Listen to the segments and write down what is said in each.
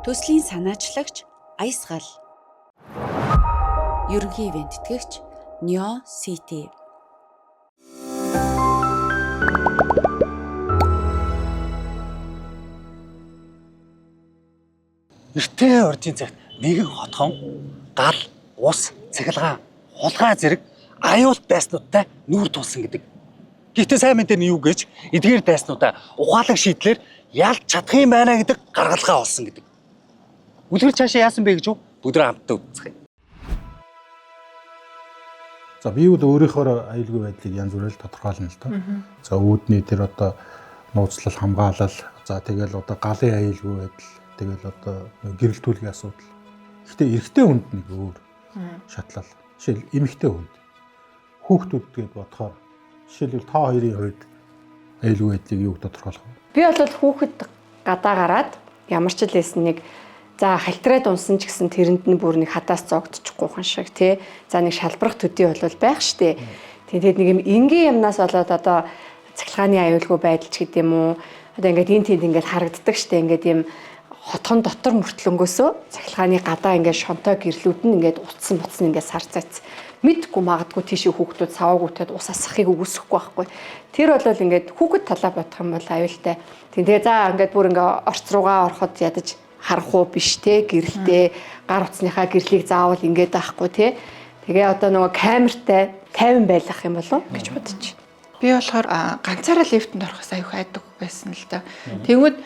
Төслийн санаачлагч Аясгал. Ерөнхий ивент тэтгэгч Neo City. Нэртэй урдын цагт нэгэн хотхон гал, ус, цахилгаан, хулгай зэрэг аюулт дайснуудтай нүүр тулсан гэдэг. Гэхдээ сайн мэдээ нь юу гэж эдгээр дайснуудаа ухаалаг шийдлэр ялж чадах юм байна гэдэг гаргалгаа олсон гэдэг. Үлгэр цаашаа яасан бэ гэж юу? Бүгд хамтдаа үзцгээе. За би бол өөрийнхөө аюулгүй байдлыг янз бүрээр тодорхойлно л доо. За үүдний тэр одоо нууцлал хамгаалал, за тэгэл одоо галын аюулгүй байдал, тэгэл одоо гэрэл түлгийн асуудал. Гэхдээ эрэгтэй хүнд нэг өөр шатлал. Жишээл эмэгтэй хүнд хүүхдүүд гээд бодохоор жишээлбэл та хоёрын хувьд аюулгүй байдлыг юу тодорхойлох вэ? Би бол хүүхэд гадаа гараад ямар ч л байсан нэг за халтраад унсан ч гэсэн тэрэнд нь бүр нэг хадаас зогдчихгүй хан шиг тий. За нэг шалбарах төдий бол байх штэ. Тэгээд нэг юм энгийн юмнаас болоод одоо цахилгааны аюулгүй байдал ч гэдэм үү. Одоо ингээд энэ тэнд ингээд харагддаг штэ. Ингээд юм хотхон дотор мөртлөнгөөсөө цахилгааны гадаа ингээд шонтой гэрлүүд нь ингээд утсан буцсан ингээд сарцаац. Мэдгүй магадгүй тийшээ хүүхдүүд саваагүйтэд ус асахыг үгүйсэхгүй байхгүй. Тэр бол ингээд хүүхэд талаа бодох юм бол аюултай. Тэгээ за ингээд бүр ингээд орц руугаа ороход ядаж харах уу биш те гэрэлтэй гар утасныхаа гэрлийг заавал ингээд авахгүй те. Тэгээ одоо нөгөө камертай тайван байлгах юм болов гэж бодож. Би болохоор ганцаараа лифтэнд орохоос аюу хайдаг байсан л да. Тэгмэд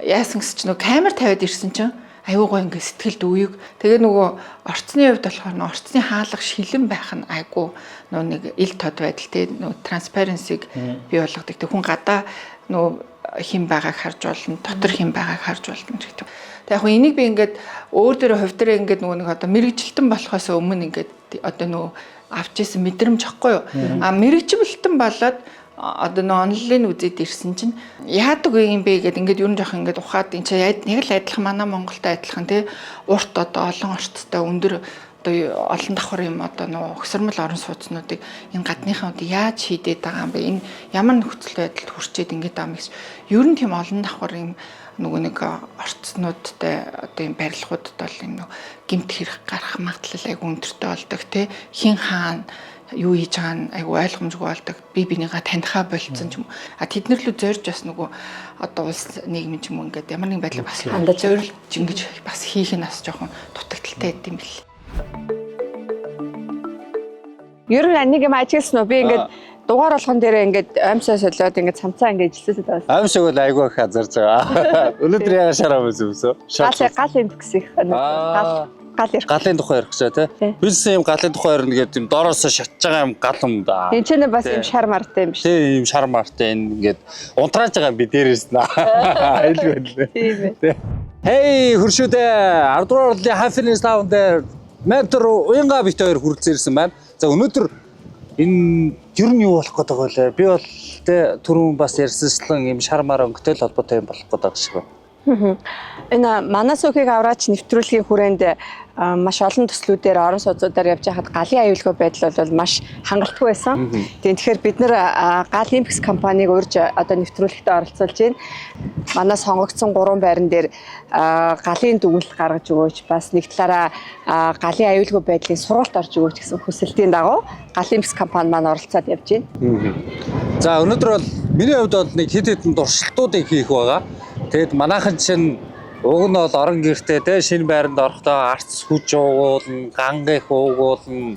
яасан гэсэн чинь нөгөө камер тавиад ирсэн чинь аюу гоо ингээ сэтгэлд үеиг. Тэгээ нөгөө орцны хувьд болохоор нөгөө орцны хаалга шилэн байх нь айгу нөгөө нэг ил тод байдал те нөгөө транспаренсиг бий болгодог. Тэг хүн гадаа нөгөө хэн байгааг харж болно, дотор хэн байгааг харж болно гэдэг. Тэг яг энийг би ингээд өөр дөрөө хувь дөрөө ингээд нөгөө нэг одоо мэрэгжилтэн болохоос өмнө ингээд одоо нөгөө авч исэн мэдрэмж ахгүй юу. А мэрэгжилтэн болоод одоо нөө онлайн үзээд ирсэн чинь яадаг юм бэ гэд ингээд ер нь жоох ингээд ухаад энэ чинь яг л адилхан манай Монголтой адилхан тий урт одоо олон орцтой өндөр одоо олон давхар юм одоо нөө угсармал орон сууцнуудыг энэ гадныхан одоо яаж шийдээд байгаа юм бэ, энэ ямар нөхцөл байдалд хүрчээд ингээд байгаа юм гэж ер нь тийм олон давхар юм нөгөө нэг орцнуудтай одоо юм барилгуудад бол юм нөө гэмт хэрэг гарах магадлал айгүй өндөртэй болдог тий хин хаана юу хийж байгаа нь айгүй ойлгомжгүй болдог. Би бинийгаа танихаа болцсон ч юм уу. А тэд нар лөө зорж бас нөгөө одоо улс нийгэм ч юм уу ингээд ямар нэгэн байдлаар бас хандаж зорилж ингэж бас хийх нь бас жоохон дутагдaltaй байд юм бэл. Ер нь нэг юм ажигласан уу? Би ингээд дугаар болгон дээрээ ингээд оймсоо солиод ингээд цамцаа ингээд жилсээд байсан. Аим шиг бол айгүй их хазарж байгаа. Өнөөдөр яагаад шар амс өмсөө? Гал гал эмх гэсэн их гал гал ярих. Галын тухай ярих гэж тий. Тий. Билсэн юм галын тухай ярина гэдэг юм доороосоо шатж байгаа юм гал юм да. Энд чинь бас юм шар мартай юм биш. Тий юм шар мартай энэ ингээд унтрааж байгаа юм би дээрээс нь. Айлгүй байлээ. Тийм ээ. Хей хөршүүдээ 10 дугаар орлын Happiness Town дээр ментор Уянга бит хоёр хүрэлцэн ирсэн байна. За өнөөдөр энэ ер нь юу болох гээд байгаа вэ? Би бол тэ түрүүн бас ярьсанчлан юм шар мар өнгөтэй л холбоотой юм болох гээд байгаа шиг байна. Энэ манай сүүхийг авраач нэвтрүүлгийн хүрээнд маш олон төслүүдээр орон сууцуудаар явж байхад галын аюулгүй байдал бол маш хангалтгүй байсан. Тийм тэгэхээр бид нэр гал импекс компанийг урьж одоо нэвтрүүлэгтээ оролцуулж байна. Манай сонгогдсон 3 байран дээр галын дүгнэлт гаргаж өгөөч, бас нэг талаараа галын аюулгүй байдлын сургалт орж өгөөч гэсэн хүсэлтийн дагуу гал импекс компани маань оролцоод явж байна. За өнөөдөр бол миний хувьд бол нэг хэд хэдэн туршилтуудыг хийх байгаа. Тэгэд манайхан чинь уг нь бол орон гэртээ те шинэ байранд орохдоо арц хүч уугуулна, ганг их уугуулна.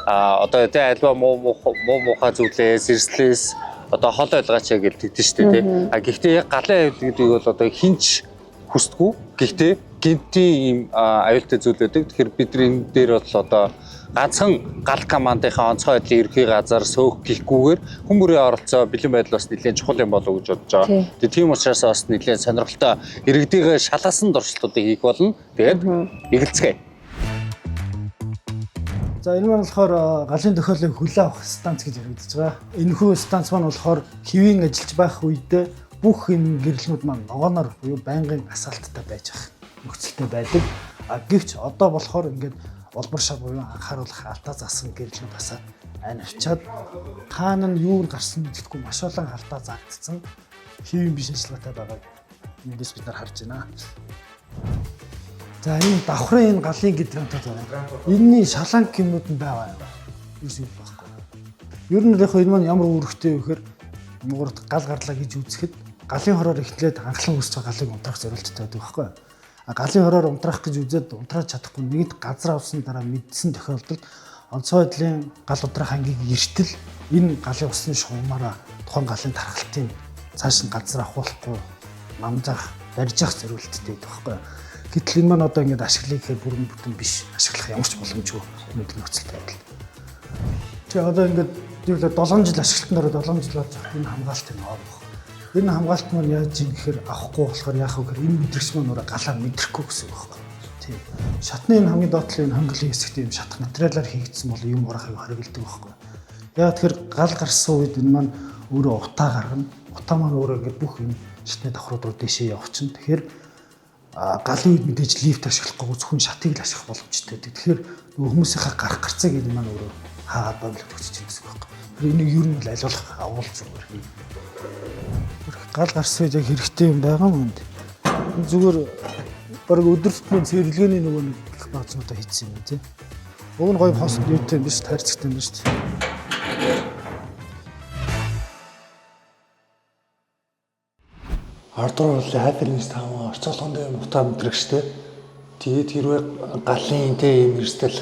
А одоо те альва муу муу муухай зүйлээс, эрслээс одоо хол ойлгооч гэж тэгдэж штэ те. А гэхдээ яг галын аюул гэдэг бол одоо хинч хүсдэггүй. Гэхдээ гинтийн ийм аюултай зүйл байдаг. Тэгэхээр бид нар энэ дээр бол одоо ганцхан гал командынхаа онцгой байдлын ерхий газар сөөх гихгүйгээр хүн бүрийн оролцоо бэлэн байдал бас нэлээд чухал юм болов уу гэж бодож байгаа. Тэгээ тийм учраас бас нэлээд сонирхолтой иргэдийгээ шалгасан туршилтуудыг хийх болно. Тэгээд эгэлцгээе. За энэ маань болохоор галын тохиолыг хүлээн авах станц гэж яригдж байгаа. Энэхүү станц маань болохоор хэвийн ажиллаж байх үедээ бүх энэ гэрлэнүүд маань ногооноор буюу байнгын асаалттай байж ах нөхцөлтэй байдаг. А гэвч одоо болохоор ингээд улбар шар буюу анхааруулах алдаа заасан гэрлэнүүд асаад айн авчаад хаана нь юу гарсан мэдэхгүй маш олон алдаа заагдсан хэвийн биш ажиллагаатай байгааг эндээс бид нар харж байна. За энэ давхрын энэ галын гидрантууд байна. Энийний шаланг юмнууд нь байгаа юм. Ерөөс юм байхгүй. Ер нь яг энэ маань ямар үүрэгтэй вэ гэхээр нуурт гал гарлаа гэж үзэхэд галын хороор эхлээд анхлан үүсэж байгаа галыг унтраах зорилттой байдаг байхгүй юу? А галын хороор унтраах гэж үзээд унтрааж чадахгүй нэгэнт газар авсан дараа мэдсэн тохиолдолд онцгой байдлын гал унтраах ангийг эртэл энэ галын усны шугамаараа тухайн галын тархалтын цааш нь газар авахулахгүй намжаах, барьж явах зорилттой байдаг байхгүй юу? Гэтэл энэ маань одоо ингээд ашиглая гэхээр бүрэн бүтэн биш. Ашиглах ямар ч боломжгүй өнөөдөр нөхцөл байдал. Тэгээ одоо ингээд юу л 7 жил ашиглалтанд ороод 7 жил болж байхад энэ хамгаалт нь орох. Энэ хамгаалт маань яаж юм гэхээр авахгүй болохоор яах вэ гэхээр энэ мэдрэгч маань өөрөө галаа мэдрэхгүй гэсэн үг байхгүй. Тийм. Шатны энэ хамгийн доотлын энэ хонголын хэсэгт юм шатах материалаар хийгдсэн бол юм урахыг хориглодог байхгүй. Яг тэгэхээр гал гарсан үед энэ маань өөрөө утаа гаргана. Утаа маань өөрөө ингээд бүх юм шатны давхрууд руу дэшээ явчихна. Тэгэхээр галын үед мэдээж лифт ашиглахгүй зөвхөн шатыг л ашиглах боломжтой байдаг. Тэгэхээр нөгөө хүмүүсийнхээ гарах гарцааг энэ маань өөрөө хаагаад бодлого өгч чинь гэсэн үг байхгүй. Тэгэхээр энийг ер нь л аль болох авуул зүгээр. Гал гарсан үед яг хэрэгтэй юм байгаа юм энд. Зүгээр баг өдөр тутмын цэвэрлэгээний нөгөө нэг их баазуудаа хийсэн юм тий. Уг нь гоё пост юутай юм биш, тайрцагтай юм биш. Ардуур бол Happiness Town орцоолгонд юм утаа мэдрэгчтэй. Тэгээд хэрвээ галын тэ юм эрсдэл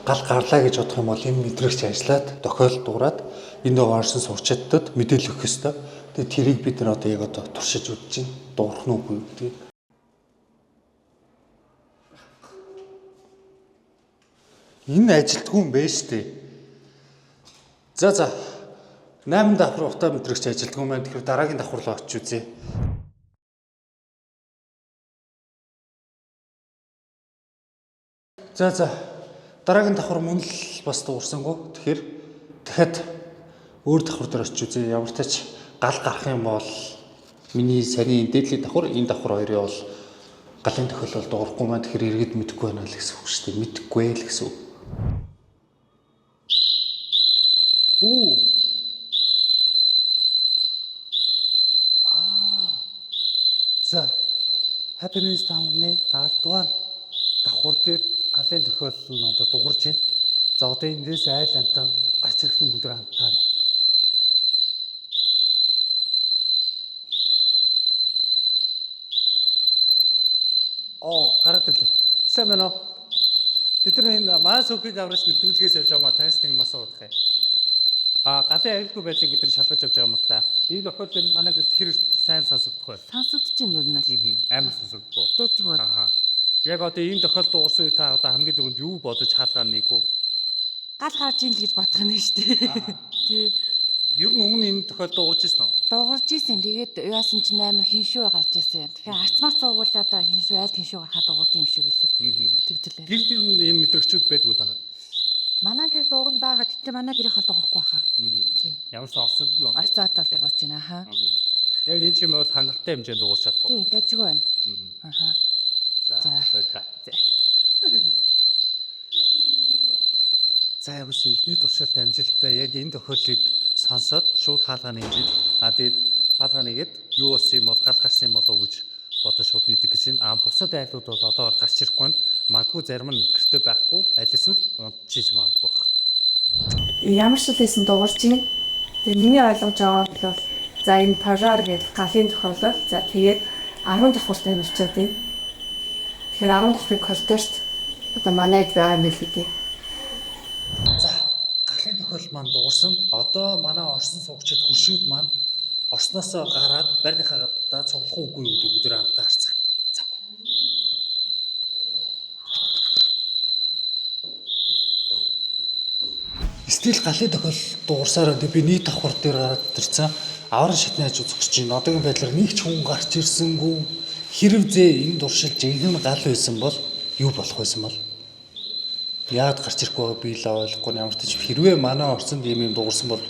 гал гарлаа гэж бодох юм бол энэ мэдрэгч ажиллаад тохиол дуурайд энэ байгаа орсон сурчиддад мэдээлэл өгөх ёстой. Тэгээд тэрийг бид нар одоо яг одоо туршиж үзэж байна. Дуурах нь үгүй юу гэдгийг. Энэ ажилтгүй юм байна шүү дээ. За за. 8 давхар утаа мэдрэгч ажилтгүй юм байна. Тэгэхээр дараагийн давхар руу очиж үзье. За за. Дараагийн давхар мөн л бас дуурсангүй. Тэгэхээр дахиад өөр давхар дээр очиж үзье. Ямар ч тач гал гарах юм бол миний саяны дээдлийн давхар, энэ давхар хоёрын бол галын тохиолдолд дуурахгүй маань тэгэхээр иргэд мэдэхгүй байна л гэсэн үг шүү дээ. Мэдэхгүй л гэсэн үг. Үү. Аа. За. Happiness Town-ы 10 дугаар давхар дээр галын тохиолдол нь одоо дуурж байна. За одоо эндээс айл амтан гарч ирэх нь бүгд хамтаар. Оо, гараад ирлээ. Сайн байна уу? Бид нар энэ манай цөөхийг аврагч нэвтрүүлгээс явж байгаа маа таньс нэг мас уудах юм. А галын аюулгүй байдлыг бид нар шалгаж явж байгаа юм л та. Энэ тохиолдолд энэ манай гэрт хэр сайн сонсогдох вэ? Сонсогдож байна ер нь л. Амар сонсогдох. Дэжгүй. Аха. Яг одоо ийм тохиолдол дуурсан үе та одоо хамгийн түрүүнд юу бодож хаалгаа нэг үү? Гал гарч ийн л гэж бодох нь шүү дээ. Тий. Ер нь өмнө энэ тохиолдол дуурж ирсэн үү? Дуурж исэн. Тэгээд яасан чинь амар хиншүү гарч исэн. Тэгэхээр арцмар цуугуулаад одоо хиншүү айл хиншүү гарахад дуурд юм шиг үлээ. Тэгжлээ. Гэрт ер нь ийм мэдрэгчүүд байдгүй даа. Манай гэр дууган байгаа. Тэгтээ манай гэрийнх бол дуурахгүй хаа. Тий. Ямар ч орсон л Арц цаатал дуурж байна. Аха. Яг энэ чим бол хангалттай хэмжээнд дуурч чадах уу? Тий, дэжгүй байна. Аха. За, За. баярлалаа. За яг үсэн эхний туршилт амжилттай яг энэ тохиолдлыг сонсоод шууд хаалгаа нэмжид. А тэгээд хаалгаа нэгээд юу болсон юм бол гал гарсан юм болов уу гэж бодож шууд нэгдэг гэж байна. А бусад айлууд бол одоогор гарч ирэхгүй байна. Магадгүй зарим нь гэртээ байхгүй аль эсвэл унтчиж магадгүй байх. Ямар ч л байсан дуурж ийн. Тэгээ миний ойлгож байгаа нь бол за энэ пожар гэдэг галын тохиолдол за тэгээд 10 давхарт амжилчаад байна. Тэгэхээр 10 давхрын коридорт одоо манайд байгаа юм билүү дээ. За галын тохиолдол маань дуурсан. Одоо манай орсон суугчид хөршүүд маань орсноосоо гараад байрныхаа гадаа цуглах уугүй юу гэдэг өдөр хамтаа харцгаа. За. Стил галын тохиолдол дуурсаар байна. Би нийт давхар дээр гараад ирсэн. Аврал шатны хажуу зогсож байна. Одоогийн байдлаар нэг ч хүн гарч ирсэнгүй. Хэрв зээ энэ туршил жинхэнэ гал байсан бол юу болох байсан бол? Яагаад гарч ирэхгүй байгааг би л ойлгохгүй ямар ч хэрвээ манай орсонд ийм юм дуурсан бол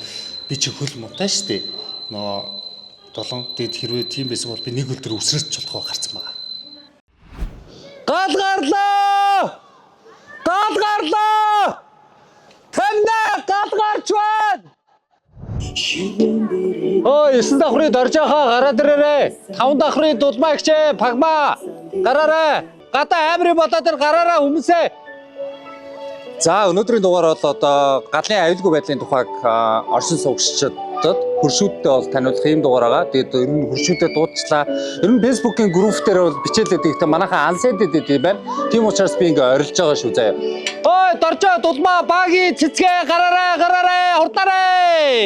би чи хөл муутай штэ. Нөгөө долон тэгэд хэрвээ тийм байсан бол би нэг өдөр үсрэж болох гарцсан байгаа. Гал гарлаа! Гал гарлаа! Танай гал гарч байна! Ой, 9 давхрын доржоохоо гараад ирээрэй. 5 давхрын дулмаа ихчээ, пагмаа гараарай. Гадаа амар юм болоод тэр гараараа хүмүүсээ. За өнөөдрийн дугаар бол одоо галын аюулгүй байдлын тухайг оршин суугчдад хөршүүдтэй бол таниулах ийм дугаар байгаа. Тэгээд ер нь хөршүүдэд дуудчлаа. Ер нь Facebook-ийн групп дээр бол бичээлээд ихтэй манайхан unsend гэдэг юм байна. Тийм учраас би ингээ орилж байгаа шүү заяа. Ой, доржоо дулмаа багийн цэцгээ гараарай, гараарай, хурдаарай.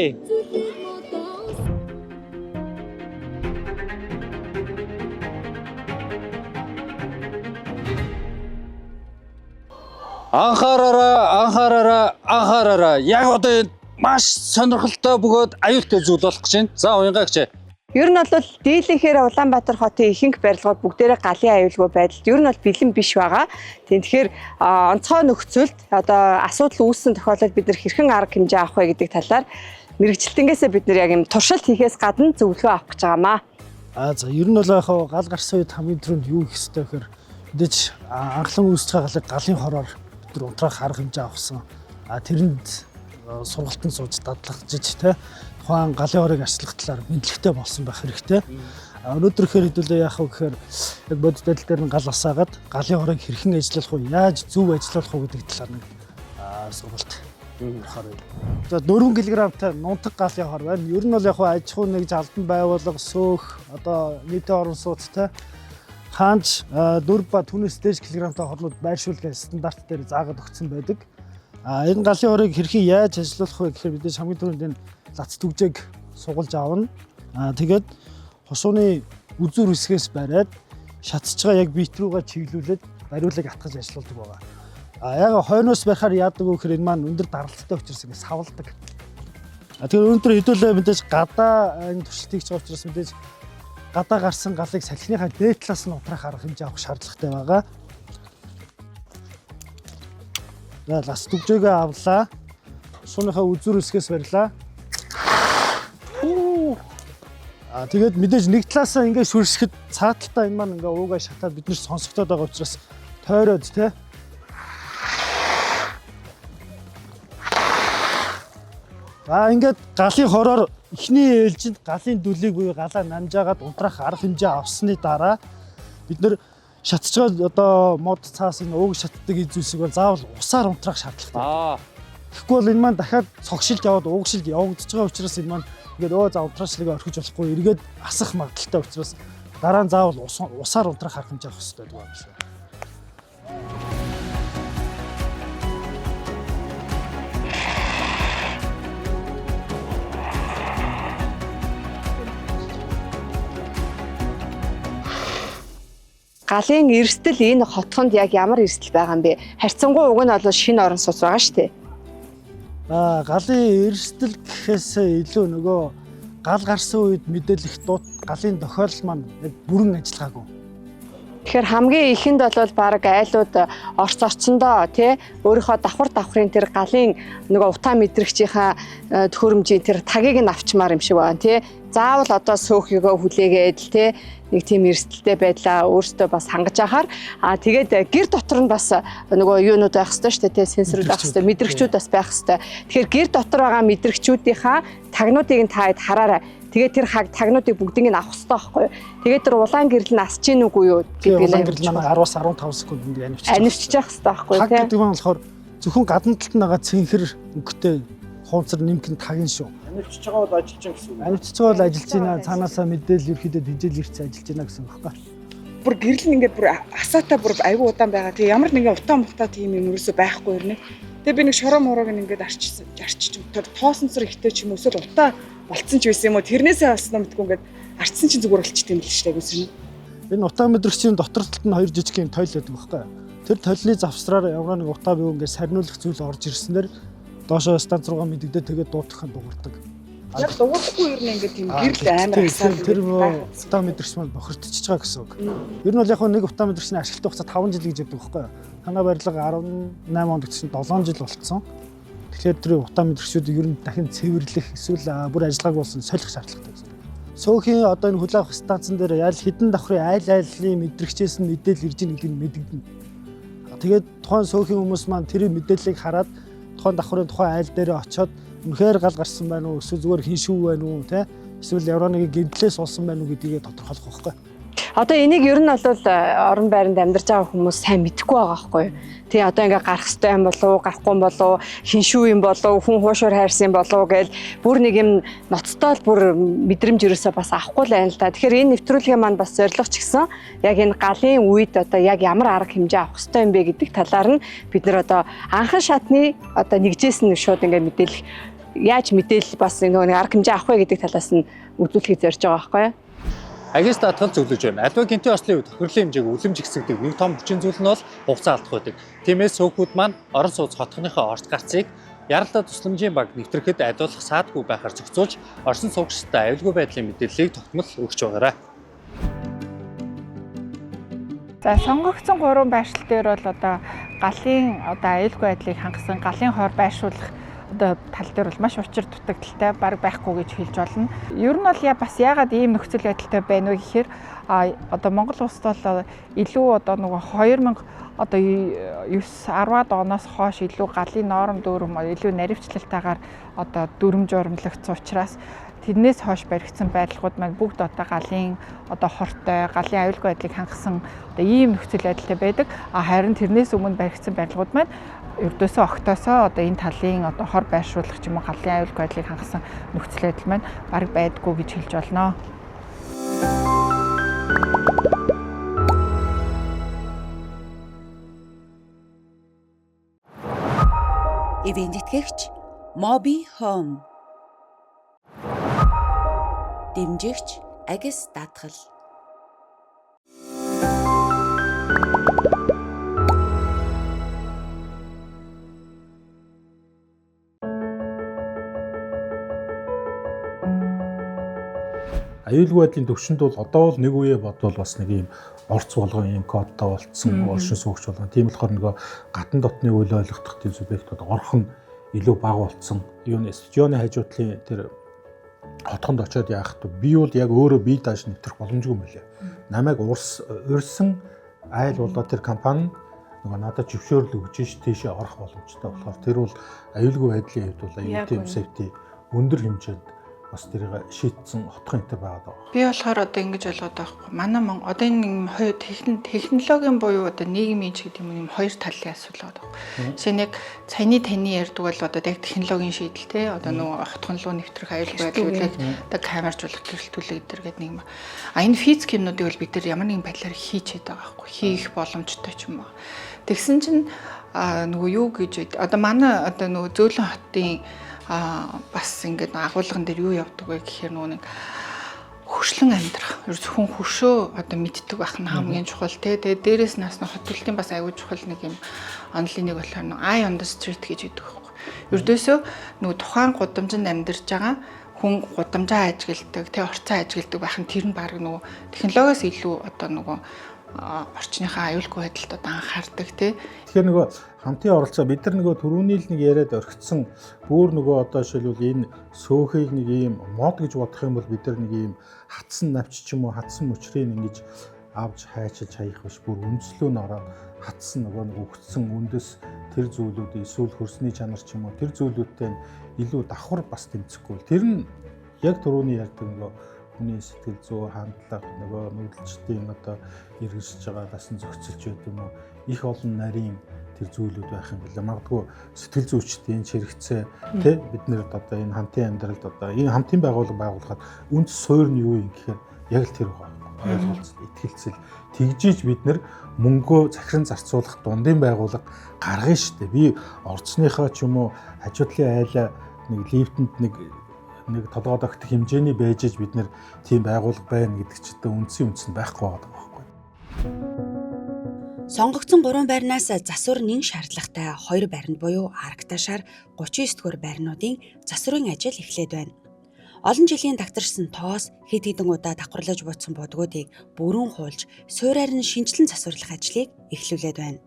Анхаараарай, анхаараарай, анхаараарай. Яг одоо энэ маш сонирхолтой бөгөөд аюултай зүйл болох гэж байна. За уянгаагч. Ер нь бол дийлэнхээр Улаанбаатар хотын ихэнх барилгууд бүгдээрээ галын аюулгүй байдалд ер нь бол бэлэн биш байгаа. Тийм тэгэхээр онцгой нөхцөлд одоо асуудал үүссэн тохиолдолд бид нар хэрхэн арга хэмжээ авах вэ гэдэг талаар мэрэгчлэнгээсээ бид нар яг юм туршилт хийхээс гадна зөвлөгөө авах гэж байгаамаа. А за ер нь бол яг хав гал гарсан үед хамгийн түрүүнд юу хийх ёстой гэхээр мэдээж анхлан үүсэж байгаа галыг галын хороор бид нар унтраах арга хэмжээ авсан. А тэрэнд сургалтанд сууж дадлагжиж те тухайн галын хорыг арчлах талаар мэдлэгтэй болсон байх хэрэгтэй. А өнөөдөр ихээр хэдүүлээ яах вэ гэхээр яг бодит байдал дээр нь гал асаагаад галын хорыг хэрхэн ажиллуулах вэ, яаж зөв ажиллуулах вэ гэдэг талаар нэг сургалт орохоор байна. За 4 кг-тай нунтаг галын хор байна. Ер нь бол яг хуу аж ахуй нэг жалдан байгууллага сөөх одоо нийтийн орон сууцтай хаанч 4 ба түүнээс дээш килограмтай хорлууд байршуулгын стандарт дээр заагаад өгсөн байдаг. А энэ галын хорыг хэрхэн яаж ажиллуулах вэ гэхээр бид хамгийн түрүүнд энэ лац түгжээг сугалж авна. А тэгээд хушууны үзүүр хэсгээс бариад шатж байгаа яг бит рүүгээ чиглүүлээд бариулыг атгаж ажиллаулдаг байгаа. А яг хойноос барихаар яадаг вэ гэхээр энэ маань өндөр даралттай учраас ингэ савладаг. А тэгэхээр өнөөдөр хэдүүлээ мэдээж гадаа энэ туршилт хийж байгаа учраас мэдээж гадаа гарсан галыг салхиныхаа дээд талаас нь унтраах арга хэмжээ авах шаардлагатай байгаа. За лас түгжээгээ авлаа. Сууныхаа үзүүр хэсгээс барилаа. А тэгээд мэдээж нэг талаасаа ингэ шүршихэд цааталтаа энэ маань ингээ уугаа шатаад бид нар сонсогдоод байгаа учраас тойроод те. За ингээд галын хороор эхний ээлжинд галын дүлийг буюу галаа намжаагаад унтраах арга хэмжээ авсны дараа бид нар шатж байгаа одоо мод цаас энэ ууг шатдаг эз зүйлсийг бол заавал усаар унтраах шаардлагатай. Тэгэхгүй бол энэ маань дахиад цогшилж яваад уугшилж явагдаж байгаа учраас энэ маань ингээд өө за унтраачлага орхиж болохгүй эргээд асах магадaltaй учраас дараа нь заавал усаар унтраах арга хэмжээ авах хэрэгтэй байдаг юм шиг. Галын эрсдэл энэ хотхонд яг ямар эрсдэл байгаа юм бэ? Харьцангуй уг нь бол шинэ орон сууц байгаа шүү дээ. Галын эрсдэл гэхээс илүү нөгөө гал гарсан үед мэдээлэх дуут галын тохиолдол маань яг бүрэн ажиллагаагүй. Тэгэхээр хамгийн ихэнд бол баг айлууд орц орцондоо тий өөрийнхөө давхар давхрын тэр галын нөгөө утаа мэдрэгчийнхаа төхөөрөмжийн тэр тагийг нь авчмаар юм шиг байна тий. Заавал одоо сөөхийгөө хүлээгээд л тий нэг тийм эрсдэлтэй байдлаа өөртөө бас хангаж ахаар аа тэгээд гэр дотор нь бас нөгөө юунууд байх ёстой шүү дээ тий сенсорууд байх ёстой, мэдрэгчүүд бас байх ёстой. Тэгэхээр гэр дотор байгаа мэдрэгчүүдийнхаа тагнуудыг нь та хэд хараарай. Тэгээд тэр хаг тагнуудыг бүгдийг нь авах ёстой байхгүй юу? Тэгээд тэр улаан гэрэл нь асч гин үгүй юу Тэгээ гэдгийг улаан нь гэрэл маань 10-аас 15 секундэд анивчих. анивчиж явах ёстой байхгүй юу Таг тий? гэдэг нь болохоор зөвхөн гадна талд нь байгаа цэнхэр өнгөтэй хуунцар нэмэх нь таг нь шүү. Анивчж байгаа бол ажиллаж байгаа гэсэн үг. Анивчж байгаа бол ажиллаж байна. Цаанаасаа мэдээлэл ерөөхдөө хинжээл ирсэн ажиллаж байна гэсэн үг байхгүй. Бүр гэрэл нь ингээд бүр асаатай бүр айгүй удаан байгаа. Тэгээ ямар нэгэн утаа мутаа тийм юм ерөөсөө байхгүй юм. Тэгээ би нэг шороо мороог нь ингээд арчсан, арчиж тэр тоосон цэр ихтэй ч юм уу эсвэл утаа болцсон ч байсан юм уу. Тэрнээсээ болсон юм мэдгүй ингээд арчсан чинь зүгээр болчихд юм л шүү дээ айгүй сонь. Энэ утаа мэдрэгчийн дотор талд нь хоёр жижиг юм тойл байдаг байхгүй. Тэр толны завсраар ямар нэг утаа бив ингээд сарниулах зүйл орж ирснээр доошоо станц руугаа мэдэгдээ тэгээд дуутах нь дуурдаг. Яг дуурахгүй ер нь ингээд тийм гэрэл амар асаад Тэр утаа мэдрэгч маань бохирдчихж байгаа гэсэн үг. Ер нь бол яг нэг утаа мэдрэгчний ашиглалтын хугацаа 5 жил гэж яддаг байхгүй юу? Танай барилга 18 онд гэсэн 7 жил болцсон. Тэгэхээр тэр утаа мэдрэгчүүдийг ер нь дахин цэвэрлэх эсвэл бүр ажиллагаагүй болсон солих шаардлагатай гэсэн. Сөөхийн одоо энэ хүлээх авах станцан дээр ял хідэн давхрын айл айлын мэдрэгчээс нь мэдээлэл ирж ийн гэдэг нь мэдэгдэнэ. Тэгээд тухайн сөөхийн хүмүүс маань тэр мэдээллийг хараад тухайн давхрын тухайн айл дээр очиод үнэхээр гал гарсан байна уу эсвэл зүгээр хин шүү байна уу те эсвэл ямар нэгэн гэмтлээс болсон байна уу гэдгийг тодорхойлох байхгүй. Одоо энийг ер нь бол орон байранд амьдарч байгаа хүмүүс сайн мэдэхгүй байгаа байхгүй юу? Тий, одоо ингээ гарах ёстой юм болов уу, гарахгүй юм болов уу, хиншүү юм болов уу, хүн хуушуур хайрсан юм болов уу гээл бүр нэг юм ноцтой л бүр мэдрэмж ерөөсөө бас авахгүй л байна л да. Тэгэхээр энэ нэвтрүүлгийн маань бас зорилго ч гэсэн яг энэ галын үед одоо яг ямар арга хэмжээ авах ёстой юм бэ гэдэг талаар нь бид нар одоо анхан шатны одоо нэгжээс нь шууд ингээ мэдээлэх, яаж мэдээлэл бас нөгөө нэг арга хэмжээ авах вэ гэдэг талаас нь үзүүлэхийг зорж байгаа байхгүй юу? Агис даатгал зөвлөж байна. Альва гинтийн ослын үед тохирлын хэмжээг үлэмж ихсэгдэг нэг том хүчин зүйл нь бол хугацаа алдах байдаг. Тиймээс сөөхүүд маань орон сууц хотхныхоо орц гарцыг яралтай тусламжийн баг нэвтрэхэд адиулах саадгүй байхаар зохицуулж орсон суугчдад аюулгүй байдлын мэдээллийг тогтмол өгч байгаарай. За, сонгогдсон 3 байршил дээр бол одоо галын одоо аюулгүй байдлыг хангасан галын хор байршуулах одоо тал дээр бол маш учир дутагдaltaй, баг байхгүй гэж хэлж болно. Ер нь бол я бас яагаад ийм нөхцөл байдалтай байна вэ гэхээр одоо Монгол улсад бол илүү одоо нөгөө 2000 одоо 9 10-аад оноос хойш илүү галын норм дүүрэм илүү наривчлалтайгаар одоо дүрм журмлагдсан учраас тэрнээс хойш баригдсан барилгууд маань бүгд одоо галын одоо хортой, галын аюулгүй байдлыг хангасан одоо ийм нөхцөл байдалтай байдаг. А харин тэрнээс өмнө баригдсан барилгууд маань ердөөсөө огтоосоо одоо энэ талын одоо хор байршуулах ч юм уу галын аюулгүй байдлыг хангасан нөхцөл байдал маань бараг байдгүй гэж хэлж болно. Ивент итгэгч Mobi Home. Дэмжигч Агис даатгал. Аюулгүй байдлын төвшөнд бол одоо бол нэг үе бодвол бас нэг ийм орц болгон ийм кодтой болцсон, оршин суугч болгон. Тийм болохоор нөгөө гадна дотны үйл ойлгохдох тийм субъектууд орох нь илүү бага болцсон. Юуны стадионы хажуутлын тэр хотхонд очиод яах вэ? Би бол яг өөрөө бие дааш нэвтрэх боломжгүй юм билээ. Намайг урьсан айл болоо тэр компани нөгөө надад зөвшөөрөл өгч ш тийшээ орох боломжтой болохоор тэр бол аюулгүй байдлын хувьд бол аюул тийм safety өндөр хэмжээнд бас тэрийг шийдсэн хотхон энэ байгаад байгаа. Би болохоор одоо ингэж ойлгоод байгаа хгүй. Манай Монгол одоо энэ юм хоёр технологийн буюу одоо нийгмийн ч гэдэг юм хоёр талын асуудал байгаа байхгүй. Жишээ нь яг саяны таны ярьдаг бол одоо яг технологийн шийдэл те одоо нөгөө хотхон руу нэвтрэх аюулгүй байдлыг одоо камержуулах, гэрэлтүүлэх гэдэг гэдэг нэг юм. А энэ физик юмнуудыг бол бид нар ямар нэгэн байдлаар хийчихэд байгаа байхгүй. Хийх боломжтой ч юм уу. Тэгсэн чинь нөгөө юу гэж одоо манай одоо нөгөө Зөөлөн хотын бас ингээд агуулган дээр юу явдаг вэ гэхээр нөгөө нэг хөршлөн амьдрах. Ерөөс хүн хөршөө одоо мэддэг байх нь хамгийн чухал те. Тэгээ дээрээс нь бас хот төлтийн бас аюул чухал нэг юм онлын нэг болохоор нөгөө eye on the street гэж хэлдэг байхгүй. Ердөөсөө нөгөө тухайн гудамжинд амьдарч байгаа хүн гудамжаа ажигладаг, тэ орцоо ажигладаг байх нь тэр нь баг нөгөө технологиос илүү одоо нөгөө орчныхаа аюулгүй байдалд одоо анхаардаг тий. Тэгэхээр нөгөө хамтын оролцоо бид нар нөгөө түрүүний л нэг яриад орхицсан бүр нөгөө одоо жишээлбэл энэ сөөхийг нэг ийм мод гэж бодох юм бол бид нар нэг ийм хатсан навч ч юм уу хатсан мөчрийг ингэж авч хайчилж хаях биш, бүр үндслөө нь ороод хатсан нөгөө нэг өгцсөн үндэс тэр зүйлүүд эсвэл хөрсний чанар ч юм уу тэр зүйлүүдтэй илүү давхар бас тэмцэхгүй. Тэр нь яг түрүүний ярьдаг нөгөө хүний сэтгэл зүй, хандлага, нөгөө нүүдэлчдийн одоо эргэжж байгаа дасан зохицолч байд юм уу, их олон нарийн тэр зүйлүүд байх юм билээ. Магадгүй сэтгэл зүйчдийн хэрэгцээ тий бид нэрд одоо энэ хамтын амьдралд одоо энэ хамтын байгууллага байгуулахад үндэс суурь нь юу юм гэхээр яг л тэр байгаа. Ойлголцол, итгэлцэл тэгжиж бид нэр мөнгөө захиран зарцуулах дундын байгууллага гаргана шүү дээ. Би орцныхоо ч юм уу хажуудлын айлаа нэг лифтэнд нэг толгойд огтх хэмжээний байж иж бид нэр тийм байгууллага байна гэдэг чинь үндсэн үндэс нь байхгүй байгаа байхгүй. Сонгогдсон 3 байрнаас засвар нэн шаардлагатай 2 байранд буюу Аркташаар 39 дугаар байрнуудын засварын ажил эхлээд байна. Олон жилийн тагтарсан тоос хэд хэдэн удаа давхарлаж буцсан будгуудыг бүрэн хуулж, суураар нь шинжилэн засварлах ажлыг эхлүүлээд байна.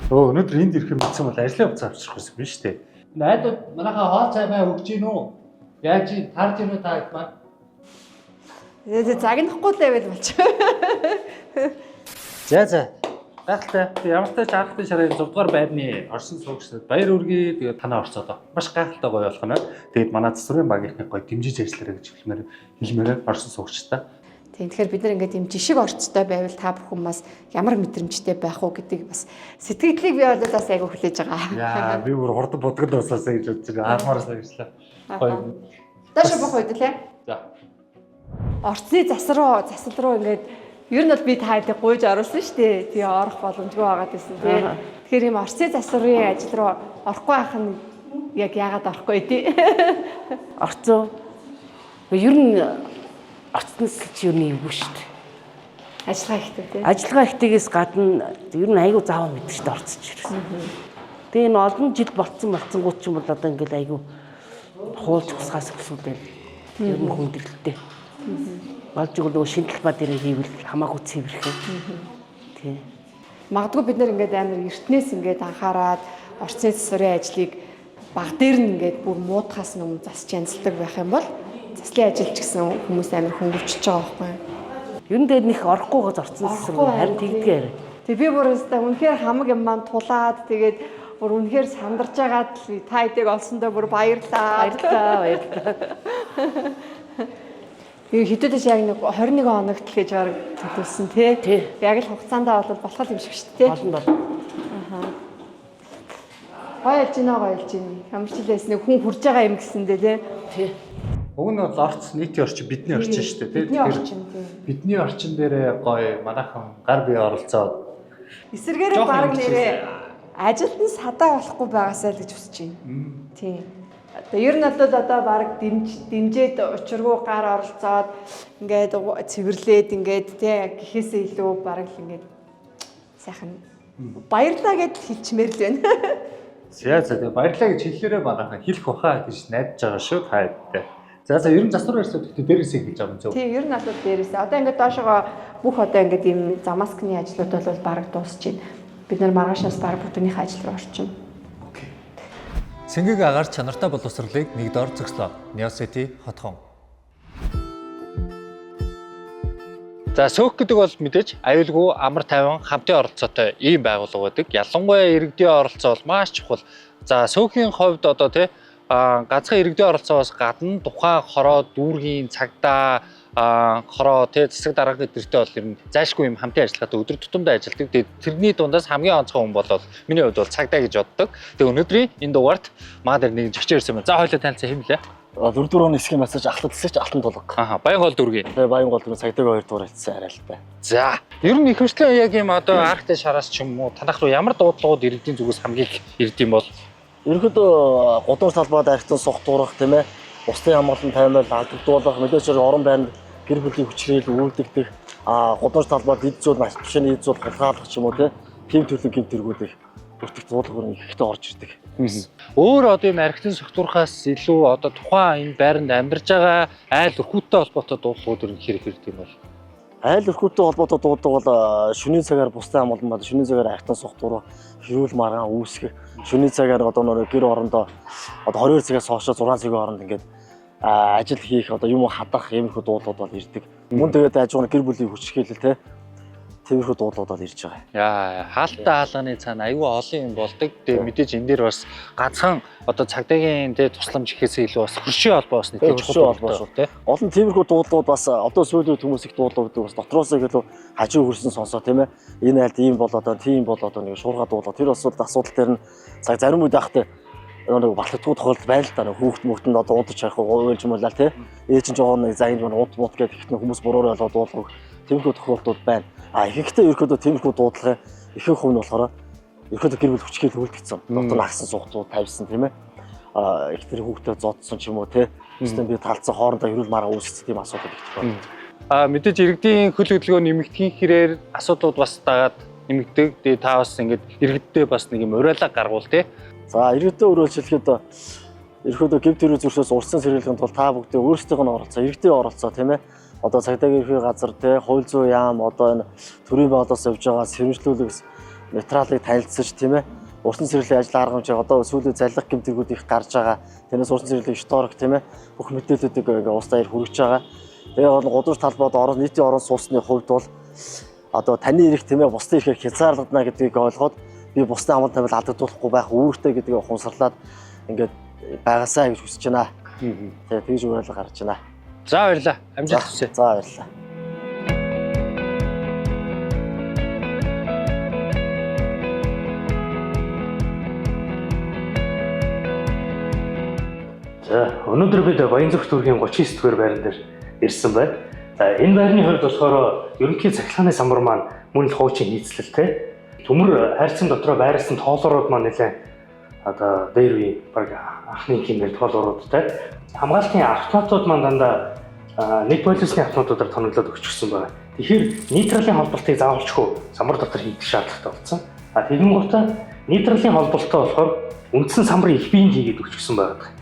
Өнөөдөр энд ирэх юм битсэн бол ажлын хувцас авчрах байсан биш үү? Найдууд манайхаа хоол цай маа өгч гин үү? Яаж таарж гин үү та хэд маань? Загнахгүй л байвал болчих. За. Гайхалтай. Би ямар ч тач аргатын шарын 6 дугаар байрны орсон суугчдад баяр хүргэе. Тэгээд танаа орцоодоо. Маш гайхалтай гоё болох нь. Тэгээд манай засварын багийнхныг гоё дэмжиж ажиллаарай гэж хэлмээр орсон суугчдаа. Тийм, тэгэхээр бид нар ингээд ийм жишг орцтой байвал та бүхэн бас ямар мэдрэмжтэй байх уу гэдгийг бас сэтгэлдлийг би бол бас айгүй хүлээж байгаа. Яа, би бүр хурдан будганд басаасаа гэж бодож байгаа. Хармаар санагчлаа. Гоё. Доош бох үед лээ. За. Орцны засал руу ингээд ер нь бол би та хэдийг гуйж оруулсан шүү дээ. Тэгээ орох боломжгүй байгаад байсан тий. Тэгэхээр ийм орцны засварын ажил руу орохгүй байх нь яг яагаад орохгүй тий? Орцоо. Ер нь орцноос ч ер нь эвгүй шүү дээ. Ажиллагаа ихтэй тий. Ажиллагаа ихтэйгээс гадна ер нь айгүй заавал мэддэг шүү дээ орцож ирсэн. Тэгээ энэ олон жил болцсон гут ч юм бол одоо ингээл айгүй хуулж хусгаас өсвөлээ. Ер нь хүндрэлтэй. Болж игэл нөгөө шинэ талбай дээр хийвэл хамаагүй цэвэрхэн. Тий. Магадгүй бид нэр ингээд амар эртнээс ингээд анхаарад орцны засварын ажлыг баг дээр нь ингээд бүр муутахаас өмнө засч янзалдаг байх юм бол заслын ажил ч гэсэн хүмүүс амар хөнгөвчөж байгаа байхгүй юу? Ер нь дээр нэх орохгүйгээс орцсон засвар харин тэгдгээр. Тэг би бүр өстой үнэхээр хамаг юм маань тулаад тэгээд бүр үнэхээр сандарч байгаад л та хэдийг олсондоо бүр баярлаа. Баярлалаа, баярлалаа. Хэдүүлээс яг нэг 21 хоногт л гэж баг төлөвлөсөн тий. Яг л хугацаандаа бол болох юм шиг шүү дээ. Болно болно. Аа. Гоё ялж гинэ, гоё ялж гинэ. Ямар ч хэлээс нэг хүн хурж байгаа юм гэсэндээ тий. Тий. Уг нь бол орц нийтийн орчин бидний орчин шүү дээ тий. Бидний орчин тий. Бидний орчин дээрээ гоё манайхан гар бие оролцоод эсэргээрээ баг нэрээ ажилд нь садаа болохгүй байгаасаа л гэж хүсэж байна. Тий. Одоо ер нь бол одоо баг дэмжээд учиргүй гар оролцоод ингээд цэвэрлээд ингээд тий гэхээсээ илүү баг л ингээд сайхан баярлаа гэдэл хэлчмээр л байна. За за тэгээ баярлаа гэж хэллээрээ манайхан хэлэх баха гэж найдаж байгаа шүү та хэдтэй. За за ер нь засвар барьцаа гэхдээ дээрээсээ хэлж байгаа юм зөв. Тий, ер нь бол дээрээсээ. Одоо ингээд доошогоо бүх одоо ингээд ийм замаскны ажлууд бол баг дуусч байна. Бид нар маргаашаас баг бүтэнийхээ ажил руу орчихно. Цэнгэг агаар чанартай боловсролыг нэг дор зөкслөө. Neo City хотхон. За сөөх гэдэг бол мэдээж аюулгүй амар тайван хамтын оролцоотой ийм байгууллага байдаг. Ялангуяа иргэдийн оролцоо бол маш чухал. За сөөхийн хувьд одоо тий ганцхан иргэдийн оролцоогоос гадна тухайн хороо дүүргийн цагдаа хороо тий засаг дарга гэдэртэй бол ер нь зайлшгүй юм хамтын ажиллагаатай өдөр тутамдаа ажилладаг. Тэгээд тэрний дундаас хамгийн онцгой хүн бол миний хувьд бол цагдаа гэж боддог. Тэгээд өнөөдрийн энэ дугаарт маа дээр нэг зочид ирсэн байна. За хоёлаа танилцаа хэм лээ. 4-р оны хэсгийн массаж алтан тэсэж алтан тулга. Аха, Баянгол дүүргийн. Тэгээ Баянгол дүүргийн цагдаагийн 2 дугаар хэлсэн арай л та. За, ер нь ихэвчлэн яг юм одоо архтай шараас ч юм уу танах руу ямар дуудлагууд иргэдийн зүгээс хамгийн их ирд юм бол? Ерөнхийдөө гудамж талбайд архитан сух дуурах тийм ээ. Бусдын хамгаалан таймал алдагдуулах, мэдээж орон байранд гэр бүлийн хүчрэл үйлдэгдэх, гудамж талбайд эд зүйл, машины эд зүйл хулгайлах ч юм уу тийм төрлийн гэмт тэргүүд их бүртгэх дуудлагууд ихтэй орж ирдэг. Өөр одоо юм архитан согтуурхаас илүү одоо тухайн энэ байранд амьдарч байгаа айл өрхүүтэй холбоотой дуудлагууд ер нь хэр их ирдэг юм бол? Айл өрхүүтэй холбоотой дуудлага бол шөнийн цагаар бусдын хамгаалан бол шөнийн цагаар архитан согтуур, хэрүүл маргаан үүсгэх, шөнийн цагаар одоо нөр гэр орондоо одоо 22 цагаас хойш 6 цагийн хооронд ингээд ажил хийх одоо юм хадах иймэрхүү дуудлагууд бол ирдэг. Мөн тэгээд ажиг гэр бүлийн хүчирхийлэл те тиймэрхүү дуудлагууд бол ирж байгаа. Яа, хаалттай хаалганы цаана аюу олон юм болдог. Тэгээ мэдээж энэ дээр бас ганцхан одоо цагдаагийн тэ тусламж гэхээсээ илүү бас хөршийн холбоо бас нэг чухал холбоо шүү те. Олон тиймэрхүү дуудлагууд бас одоо сүүлийн үед хүмүүс их дуудлага гэдэг бас дотроосоо илүү хажуу хөрсөн сонсоо тийм ээ. Энэ айлд ийм бол одоо тийм бол одоо нэг шуурга дуудлага тэр бас асуудал дээр нь цаг зарим үед ахтай нэг батлагдгүй тохиолдол байна л да. Хүүхд мөхдөнд одоо унтаж харах уйлж муулаа тий. Ээж нь жоохон нэг заянд мөн унт мут гэдэг ихтэн хүмүүс буруур ойлгоод дуудлага тиймэрхүү тохиолдлууд байна. А ихэнхдээ ерөнхийдөө тиймэрхүү дуудлагын ихэнх хувь нь болохоор ерөнхийдөө гэр бүл хүчгээл үлдгэсэн. Дотор нь агсан сугтуу тавьсан тийм ээ. А их тэр хүүхдээ зодсон ч юм уу тий. Эсвэл би талцсан хоорондоо хэрүүл марга үүсгэсэн тийм асуудал их тохиолддог. А мэдээж иргэдийн хөл хөдөлгөөн нэмэгдэхийн хэрээр асуудлууд бас дагаад нэмэгдэг. Тэгээ та бас ингээд иргэддээ бас нэг юм уриалга гаргуул тий. За иргэдээ өрөөлж хэлэхэд ерөнхийдөө гэв тэрүү зөрчөөс урьдчилан сэргийлэхийн тулд та бүгдээ өөрсдийнх нь оролцоо, иргэдийн оролцоо тийм ээ. Одоо цагдаагийн ерхий газар тий, хууль зүйн яам одоо энэ төрийн байгууллагаас явж байгаа сэрэмжлүүлэх материалыг танилцаж тийм ээ. Урьдчилан сэргийллийн ажил арга хэмжээ одоо сүүлийн заллах гэм тэргүүд их гарч байгаа. Тэрнээс урьдчилан сэргийллийн шторг тийм ээ. Бүх мэдээллүүдийг ингээ улс даяар хүргэж байгаа. Тэгээ бол гудамж талбайд орон нийтийн орон сууцны хувьд бол одоо таны эрх тийм ээ бусдын эрхээр хязгаарлагдана гэдгийг ойлгоод би бусдын хамгаалал тавиал алдагдуулахгүй байх үүртэй гэдгийг ухамсарлаад ингээд байгаасаа гэж хүсэж байна. Тэгээ тэгж уриалга гаргаж байна. За баярлалаа. Амжилт хүсье. За баярлалаа. Өнөөдөр бид Баянзүрх дүүргийн 39 дугаар байран дээр ирсэн байна. За энэ байрны хувьд болохоор ерөнхий цахилгааны самбар маань мөн л хуучин нийцлэлтэй. Төмөр хайрцан дотроо байрласан тоолоорууд маань нэлээд одоо дээр үе баг анхны хэмээр тоолооруудтай. Хамгаалтын автоматууд маань дандаа нэг полюсны автоматуудаар тоноглоод өгчихсөн байна. Тэгэхээр нейтралын холболтыг заавалчгүй самбар дотор хийх шаардлагатай болсон. А тэгэнгүүтээ нейтралын холболттой болохоор үндсэн самбарын их биеинд хийгээд өгчихсөн байгаа.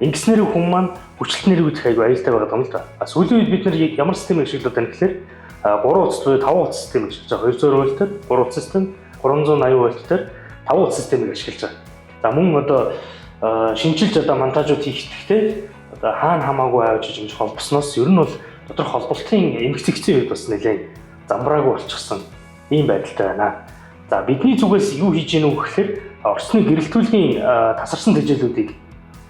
Ингэснээр хүн маань хүчлэлтнэр үүсэх айгүй аюултай байгаа юм л да. А сүүлийн үед бид нар ямар системийг ашиглаад байна гэхээр 3 утас буюу 5 утас системийг ашиглаж байгаа. 200 вольтоор 3 утас систем, 380 вольтоор 5 утас системийг ашиглаж байгаа. За мөн одоо шинчилж одоо монтажууд хийхдээ одоо хаана хамаагүй авч иж холбосноос ер нь бол доторх холболтын эмгцэгцийн үед бас нэлээд замбраагүй болчихсон ийм байдалтай байна. За бидний зүгээс юу хийж гэнэ вэ гэхээр орцны гэрэлтүүлгийн тасарсан тэжээлүүдийг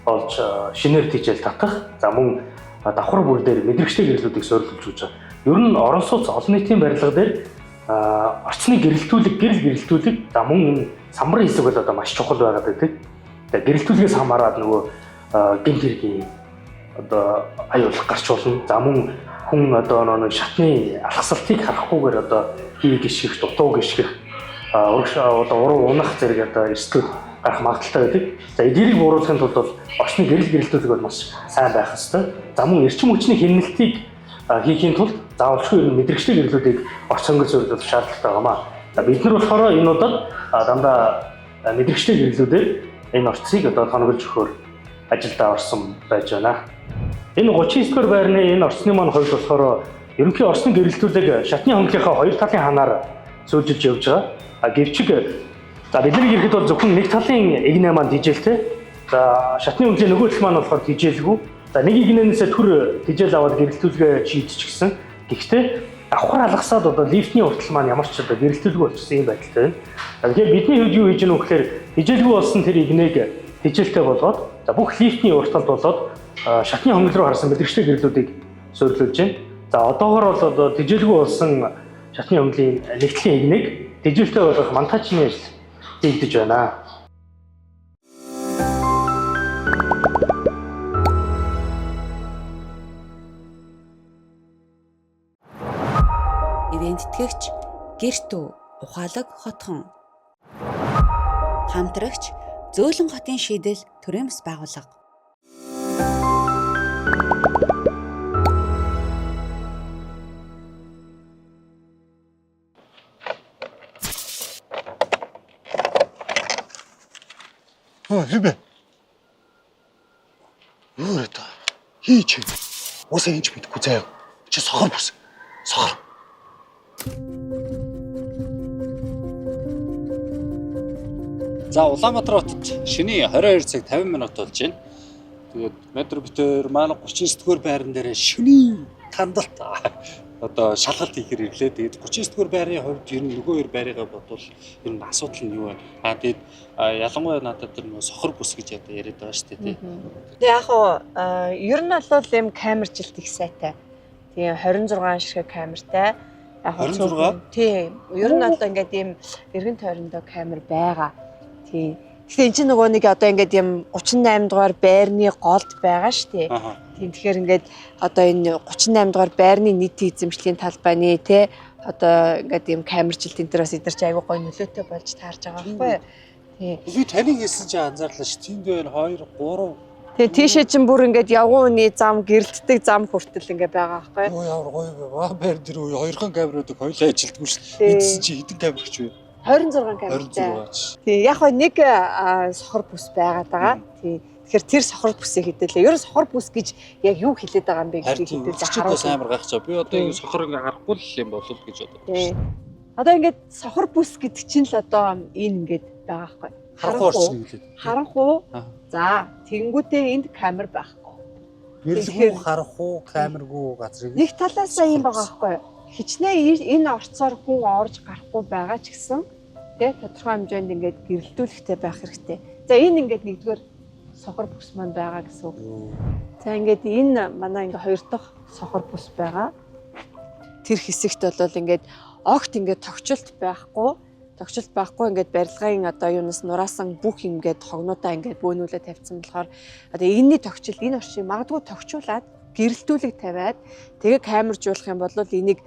олж шинээр тэжээл татах. За мөн давхар бүр дээр мэдрэгчтэй гэрлүүдийг суйрлуулж өгч байгаа. Ер нь орон сууц олон нийтийн барилга дээр орцны гэрэлтүүлэг, гэрэл гэрэлтүүлэг за мөн энэ самбарын хэсэг бол одоо маш чухал байгаад байдаг. Тэгээ гэрэлтүүлгээс хамаарат нөгөө гэмт хэргийн одоо аюул гарч болно. За мөн хүн одоо нэг шатны алхасалтыг харахгүйгээр одоо хий гიშгэх, дутуу гიშгэх, урагш одоо уруу унах зэрэг одоо эрсдэл гарах магадлалтай байдаг. За эдгээрийг бууруулахын тулд бол орчны гэрэл гэрэлтүүлэг бол маш сайн байх ёстой. За мөн эрчим хүчний хэмнэлтийг хийхийн тулд заавалчгүй ер нь мэдрэгчтэй гэрлүүдийг орц хонгил суйрлуулах шаардлагатай байгаамаа. За бид нар болохоор энэ удаад дандаа мэдрэгчтэй гэрлүүдээр энэ орцыг одоо тоноглож өгөхөөр ажилдаа орсон байж байна. Энэ 39 дугаар байрны энэ орцны маань хувьд болохоор ерөнхий орцны гэрэлтүүлэг шатны хонглынхаа хоёр талын ханаар сүйжилж явж байгаа. Гэвчиг за бидний ирэхэд бол зөвхөн нэг талын эгнээ маань тижээлтэй. За шатны хөнгөлийн нөгөө тал маань болохоор тижээлгүй. За нэг эгнээнээсээ төр тижээл аваад гэрэлтүүлгээ шийдчихсэн. Гэхдээ давхар алгасаад одоо лифтний уртал маань ямар ч одоо гэрэлтүүлгүй болчихсон юм байдалтай байна. Тэгэхээр бидний хувьд юу хийж гэнэ вэ гэхээр тижээлгүй болсон тэр эгнээг тижээлтэй болгоод за бүх лифтний урталд болоод шатны хонгил руу харсан мэдрэгчтэй гэрлүүдийг суйрлуулж байна. За одоогор бол одоо тижээлгүй болсон шатны хонглын нэг талын эгнээг тэжээлтэй болгох монтажны ажил хийгдэж байна. Ивент тэтгэгч Гэртүү ухаалаг хотхон. Хамтрагч Зөөлөн хотын шийдэл төрийн бас байгууллага. Хин бэ? Юу яриад байгаа? Хий чи. Уусаа энэ ч мэдэхгүй заяа. Чи сохор бүс. Сохор. За Улаанбаатар хотод шөнийн 22 цаг 50 минут болж байна. Тэгээд метро битээр манай 39 дугаар байран дээр шөнийн тандалт одоо шалгалт хийхээр ирлээ. Тэгээд 39 дугаар байрны хувьд ер нь нөгөө хоёр байрыгаа бодвол ер нь асуудал нь юу вэ? Аа тэгээд ялангуяа надад тэр нөгөө сохор бүс гэж одоо яриад байгаа шүү дээ, тий. Тэгээ яг хуу ер нь бол ийм камержилт их сайтай. Тийм 26 ширхэг камертай. Яг хуу 26? Тийм. Ер нь бол ингээд ийм эргэн тойрондоо камер байгаа. Тийм. Гэхдээ эн чинь нөгөө нэг одоо ингээд ийм 38 дугаар байрны голд байгаа шүү дээ. Тийм тэгэхээр ингээд одоо энэ 38 дугаар байрны нийт эзэмшлийн талбайны тий одоо ингээд ийм камержилт энэ төр бас эдгээр чи айгүй гоё нөлөөтэй болж таарж байгаа байхгүй юу? Тийм. Би таныг хэлсэн чинь анзаарлаа ш. Тэнд байна 2 3. Тэгээ тийшээ чинь бүр ингээд явган үний зам гэрэлтдэг зам хүртэл ингээд байгаа байхгүй юу? Өө ямар гоё юм бэ? Маа байр дээр үе хоёрхан камеруудыг хоёлаа ажилдгүй ш. Эндсэн чи хэдэн камер ч вэ? 26 камертай. 26. Тийм яг хоо нэг сохор бүс байгаад байгаа. Тийм. Тэгэхээр тэр сохор бүсийг хэдэлээ. Ер нь сохор бүс гэж яг юу хэлээд байгаа юм бэ гэдгийг хэдүүлээ харуул. Бас амар гайхаж байгаа. Би одоо ингэ сохор ингэ харахгүй л юм болов гэж бодод. Тийм. Одоо ингээд сохор бүс гэдэг чинь л одоо энэ ингээд байгаа байхгүй. Харанхуй орчин гэлээ. Харанхуй. За, тэгэнгүүтээ энд камер байхгүй. Гэрлгүй харанхуй камергүй газрыг. Нэг талаасаа юм байгаа байхгүй. Хичнээн энэ орцоор хүн орж гарахгүй байгаа ч гэсэн тий тодорхой хэмжээнд ингээд гэрэлтүүлэхтэй байх хэрэгтэй. За энэ ингээд нэгдүгээр сохор бүс маань байгаа гэсэн үг. За ингээд энэ манай ингээд хоёр дахь сохор бүс байгаа. Тэр хэсэгт бол ингээд огт ингээд тогтчлт байхгүй. Тогтчлт байхгүй, ингээд барилгын одоо юунаас нураасан бүх ингээд хогнуудаа ингээд бөөнүүлээ тавьсан болохоор одоо энэний тогтчил, энэ орчийг магадгүй тогтчуулаад гэрэлтүүлэг тавиад тэгээ камержуулах юм бол энийг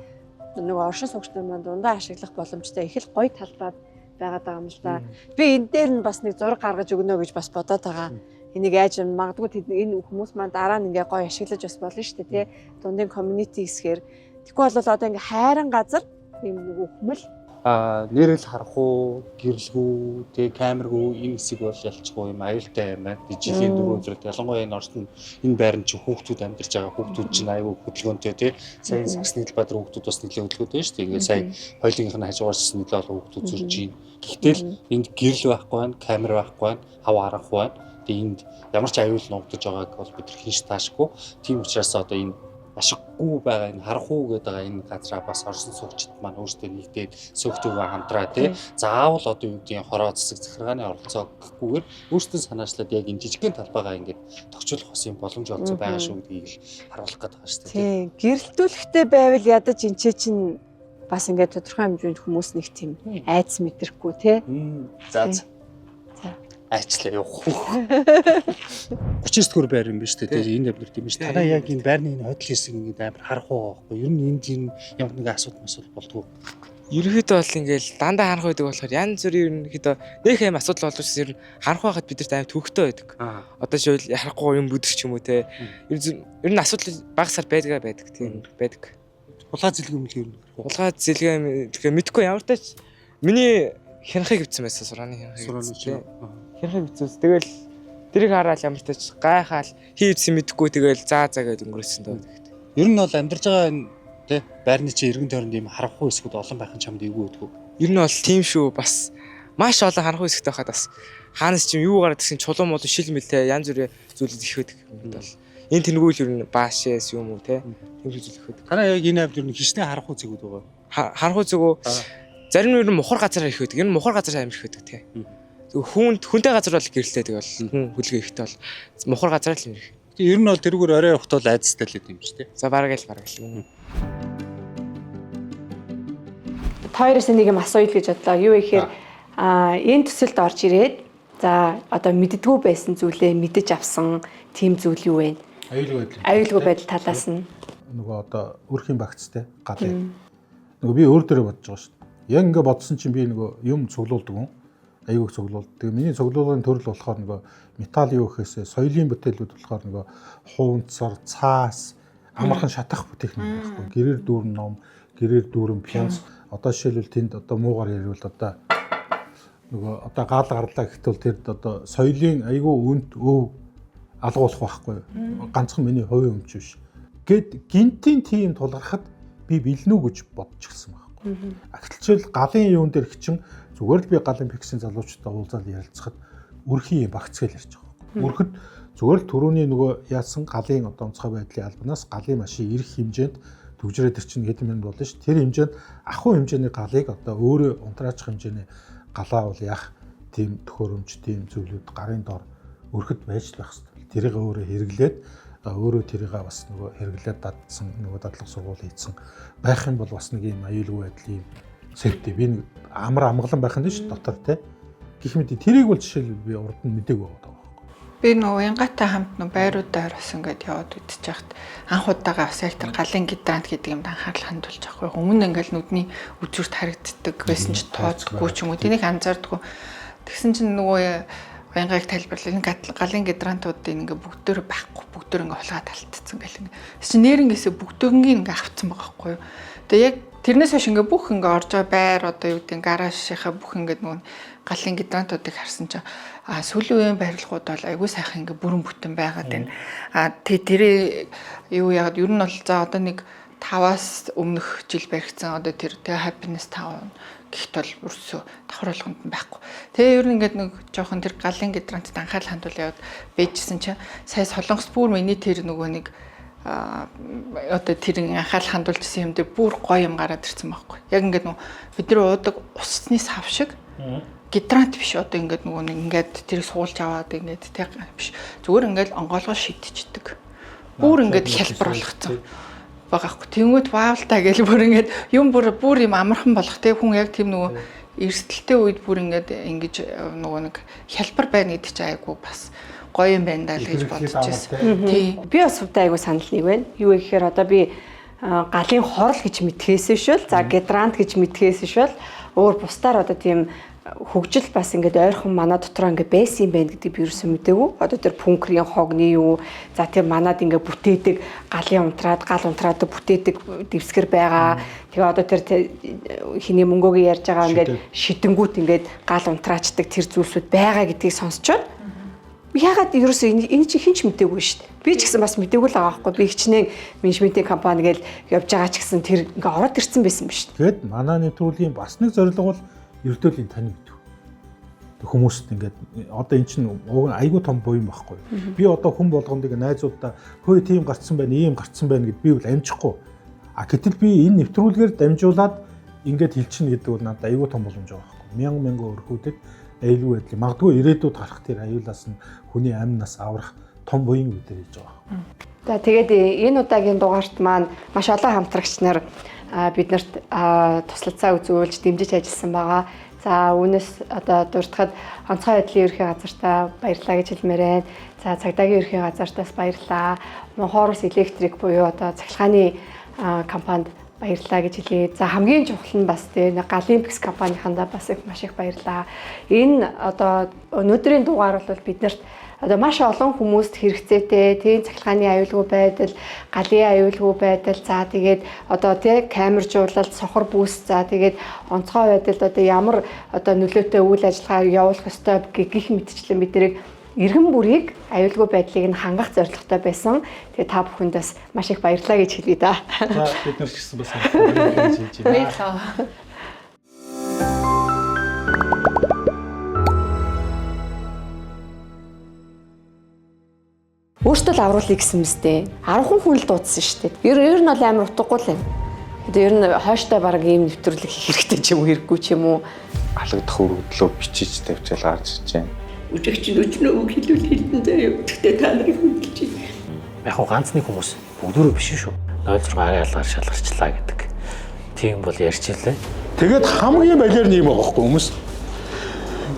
нөгөө оршин суугч нар маань дундаа ашиглах боломжтой их л гоё талбай байгаад байгаа юм л да. Би энэ дээр нь бас нэг зураг гаргаж өгнө гэж бас бодоод байгаа. Энийг яаж магадгүй энэ хүмүүс маань дараа нь ингээ гоё ашиглаж бас болно шүү дээ, тий. Дундын community хэсгээр. Тэгэхгүй бол одоо ингээ хайран газар ийм нэг өхмөл нэрэл харах уу, гэрэлгүй, тэгээ камергүй энэ хэсэг бол ялчгүй юм аюултай юм байна. Жилийн 4 өдрөд ялангуяа энэ орчинд энэ байранд чи хүүхдүүд амьдарч байгаа, хүүхдүүд чинь аюу хөдөлгөөнтэй тий. Сайн саксны талбай дээр хүүхдүүд бас нэлээд хөдөлгөөнтэй шүү дээ. Ингээд сая хоёулынх нь хажуугаар ч нэлээд олон хүүхдүүд зурж байна. Гэхдээ л энд гэрэл байхгүй байна, камер байхгүй байна, хав харанхуй байна. Тэгээ энд ямар ч аюул нуугдаж байгааг бол бид нар хинш таашгүй. Тийм учраас одоо энэ ашиггүй байгаа энэ харанхуй гэдэг байгаа энэ газраа бас орсон суугчид маань өөрсдөө нэгдээд сөөхтэйгээ хамтраа тий заавал одоо юу гэдгийг хороо цэцэг захиргааны оролцоо гэхгүйгээр өөрсдөө санаачлаад яг энэ жижигхэн талбайгаа ингээд тохиолох бас юм боломж олцоо байгаа шүү гэдгийг л харуулах гээд байгаа шүү дээ. Тий, гэрэлтүүлэхтэй байвал ядаж энэ чинь бас ингээд тодорхой хэмжээнд хүмүүс нэг тийм айц мэдрэхгүй тий. За за. Айчлаа явах. 39 дугаар байр юм биш үү? Тэгээ энэ амьдарч юм биш. Танаа яг энэ байрны энэ хөдөл хэсэг ингээд амар харах уу байхгүй. Ер нь энд энэ ямар нэгэн асуудал масууд болдгоо. Ерөнхийдөө бол ингээл дандаа харанхуй байдаг болохоор янз бүрийн ерөнхийдөө нөх юм асуудал боловч ер нь харанхуй байхад бидэрт аим төвхтэй байдаг. Одоо жишээл харахгүй юм бүдэрч юм уу те. Ер нь асуудал багасаар байдгаа байдаг тийм байдаг. Хулгай зэлгээ юм л ер нь. Хулгай зэлгээ тэгэхээр мэдгүй ямар тач миний хянахыг өвцөн байсан сураны хянахыг. Сураны чинь. Хянахыг өвцөн. Тэгэл тэрийг хараад ямар тач гайхаал хийвсэн мэдгүй тэгэл заа заа гэдээ өнгөрөөсөн дөө. Ер нь бол амьдарч байгаа энэ тэ байрны чи эргэн тойронд ийм харанхуй хэсгүүд олон байх нь чамд эвгүй өгдөг. Ер нь бол тийм шүү, бас маш олон харанхуй хэсэгтэй байхад бас хаанаас ч юм юу гараад ирсэн чулуу муулуу шил мэлтэй янз бүрийн зүйлүүд их байдаг юм бол энэ тэнгуул ер нь баашээс юм уу те тийм зүйл их байдаг. Танаа яг энэ хавьд ер нь хичнээн харанхуй зэгүүд байгаа. Харанхуй зэгүү зарим нь ер нь мухар газараар их байдаг. Ер нь мухар газар амар их байдаг те. Зөв хүнтэй газар бол гэрэлтэй бол хүн хүлгээ ихтэй бол мухар газар л юм их. Ер нь бол тэрүүгээр орой явахт бол айцтай л юм чи те. За бараг л. Та хоёроос нэг юм асууя л гэж бодлоо. Юу гэхээр энэ төсөлд орж ирээд за одоо мэддэггүй байсан зүйлээ мэдэж авсан тийм зүйл юу вэ? Аюулгүй байдал. Аюулгүй байдал талаас нь. Нөгөө одоо өрхийн багцтай галын. Нөгөө би өөр дөрөө бодож байгаа шүү дээ. Яг ингээ бодсон чинь би нөгөө юм цуглуулдаг юм. Аюулгүй цуглуулдаг. Тэгээ миний цуглуулгын төрөл болохоор нөгөө металл юу гэхээсээ соёлын бүтээлүүд болохоор нөгөө хуунцар, цаас, амархан шатах бүтээгдэхүүн байхгүй. Гэрээр дүүрэн ном, гэрээр дүүрэн пянз. Одоо жишээлбэл тэнд одоо муугар ярил одоо нөгөө одоо гал гарлаа гэхэд бол тэр одоо соёлын айгүй үнт өв алгуулах байхгүй. Ганцхан миний хувийн өмч биш. Гэт гинтийн тийм тулгархад би бэлнэ үү гэж бодож гисэн байхгүй. Агтэлчэл галын юун дээр хичин зүгээр л би галын пиксийн залуучуудаа уулзаад ярилцахад өрхийн юм багцгээл ярьж байгаа байхгүй. Өрхөд зүгээр л түрүүний нөгөө яасан галын одоо онцгой байдлын албанаас галын машин ирэх хэмжээнд төвжрээд ирчин хэдэн минут болно ш. Тэр хэмжээнд ахуй хэмжээний галыг одоо өөрөө унтраачих хэмжээний галаа бол яах тийм төхөөрөмж тийм зүйлүүд гарын дор өрхөд байж л байх хэрэгтэй. Тэрийг өөрөө хэрэглээд өөрөө тэрийг бас нөгөө хэрэглээд дадсан нөгөө дадлага сургууль хийсэн байх юм бол бас нэг юм аюулгүй байдлын сэвтэй би нэг амар амгалан байх нь ш дотор те. Гэх мэт тэрийг бол жишээлбэл би урд нь мдээгүй байгаа байхгүй. Би нөгөө Янгаатай хамт нөгөө байруудаар бас ингээд яваад үзэж хахад анх удаага бас яг тэр галын гидрант гэдэг юмд анхаарал хандуулж байгаа байхгүй. Өмнө ингээд нүдний үзүүрт харагддаг байсан ч тооцгүй ч юм уу тэнийг анзаардаггүй. Тэгсэн чинь нөгөө Янгааг тайлбарлал энэ галын гидрантуудын ингээ бүгдөө байхгүй, бүгдөө ингээ хулгай талтцсан гэл ингээ. Тэс чинь нэрнгээсээ бүгдөнгийн ингээ авцсан байгаа байхгүй юу. Тэгээ яг тэрнээс хойш ингээ бүх ингээ орж байгаа байр одоо юу гэдэг гаражийнхаа бүх ингээ нөгөө галын гидрантуудыг харсан чинь а сүүлийн үеийн барилгууд бол айгүй сайхан ингээ бүрэн бүтэн байгаад байна. А тэгээ тэрээ юу яагаад ер нь бол за одоо нэг 5-аас өмнөх жил баригдсан одоо тэр тэгээ Happiness Town гэхт бол өрсөө давхар болгонд нь байхгүй. Тэгээ ер нь ингээд нэг жоохон тэр галын гидрантад анхаарал хандуул яваад байжсэн чинь сая Солонгос бүр миний тэр нөгөө нэг одоо тэр анхаарал хандуулжсэн юм дээр бүр гоё юм гараад ирсэн байхгүй. Яг ингээд нөгөө бид нар уудаг усны сав шиг гидрант биш одоо ингээд нөгөө нэг ингээд тэрийг суулж аваад ингээд тэг биш. Зүгээр ингээд онгоолгоо шидчихдэг. Бүр ингээд хялбар болгоцсон байгаа хгүй. Тэнгүүд ваавлтаа гэл бүр ингээд юм бүр юм амархан болох те хүн яг тийм нөгөө Эрсдэлтэй үед бүр ингээд ингэж нөгөө нэг хялбар байна гэдэг чинь айгүй бас гоё юм байна даа л гэж бодож байсан. Тий. Би бас хувьдаа айгүй санал нэг байна. Юу гэхээр одоо би галын хорл гэж мэдхээс шил, за гидрант гэж мэдхээс шил өөр бусдаар одоо тийм хөгжил бас ингээд ойрхон манай дотроо ингээд байсан юм байна гэдгийг би юусэн мдээгүй. Одоо тэр пүнкрийн хогны юу, за тэр манад ингээд бүтээдэг галын унтраад, гал унтраад бүтээдэг дэвсгэр байгаа. Тэгээ одоо тэр хиний мөнгөгийн ярьж байгаа ингээд шидэнгүүт ингээд гал унтраачдаг тэр зүйлсүүд байгаа гэдгийг сонсчоод ягаад ерөөсөө энэ чинь хинч мдээгүй шүү дээ. Би ч гэсэн бас мдээгүй л байгаа байхгүй. Би хичнээн менежментийн компани гэж явж байгаа ч гэсэн тэр ингээ ороод ирсэн байсан ба шүү дээ. Тэгэд манай нэвтрүүлгийн бас нэг зорилго бол ердөөлийн тань мэдв. Хүмүүст ингээд одоо эн чинь уг айгүй том буян байхгүй. Би одоо хүн болгондыг найзуудаа хөөе тийм гарцсан байна, ийм гарцсан байна гэд би бол амжихгүй. А гэтэл би энэ нэвтрүүлгээр дамжуулаад ингээд хэлчихнэ гэдэг бол надад айгүй том боломж байгаа байхгүй. Мянган мянган өрхүүдэд аюулгүй байдлыг магадгүй ирээдүйд гарах тэр аюулаас нь хүний амь нас аврах том буян бид хийж байгаа. За тэгээд энэ удаагийн дугаарт маань маш олон хамтрагч нар биднэрт туслалцаа үзүүлж дэмжиж ажилласан байгаа. За үүнээс одоо дурдахад онцгой байдлын ерхий газартаа баярлалаа гэж хэлмээр байна. За цагдаагийн ерхий газартаас баярлалаа. Монхоорус электрик буюу одоо цахилгааны компанид баярлалаа гэж хэлье. За хамгийн чухал нь бас тийм Галимпикс компанийнхандаа бас их маш их баярлалаа. Энэ одоо өнөөдрийн дугаар бол биднэрт одоо маш олон хүмүүст хэрэгцээтэй тийм цахилгааны аюулгүй байдал, галын аюулгүй байдал, за тэгээд одоо тийм камержуулалт, сохор бүс, за тэгээд онцгой байдалд одоо ямар одоо нөлөөтэй үйл ажиллагаа явуулах ёстой гэх мэтчлэн бид нэрийг иргэн бүрийг аюулгүй байдлыг нь хангах зорилготой байсан. Тэгээ та бүхэнд бас маш их баярлалаа гэж хэлье да. За бид нар ч гэсэн бас баярлалаа гэж хэлж байна. Баярлалаа. Өөртөө л авруулъя гэсэн мэт дээ. 10 хүн л дуудсан шүү дээ. Ер нь бол амар утгагүй л юм. Тэгээ ер нь хойштой баг ийм нэвтрүүлэг хийх хэрэгтэй ч юм уу хэрэггүй ч юм уу. Алагдах өргөдлөө бичиж тавьчаал гарч иж байна. Үжигч нь өчнөө үг хэлвэл хэлдэн заяа. Гэхдээ та нарыг хүндэлж байна. Яг хөө ганц нэг хүмүүс бүгдөө биш шүү. 0.6 арын алгаар шалгарчлаа гэдэг. Тийм бол ярьж илээ. Тэгээд хамгийн балиар нь юм байгаа байхгүй хүмүүс.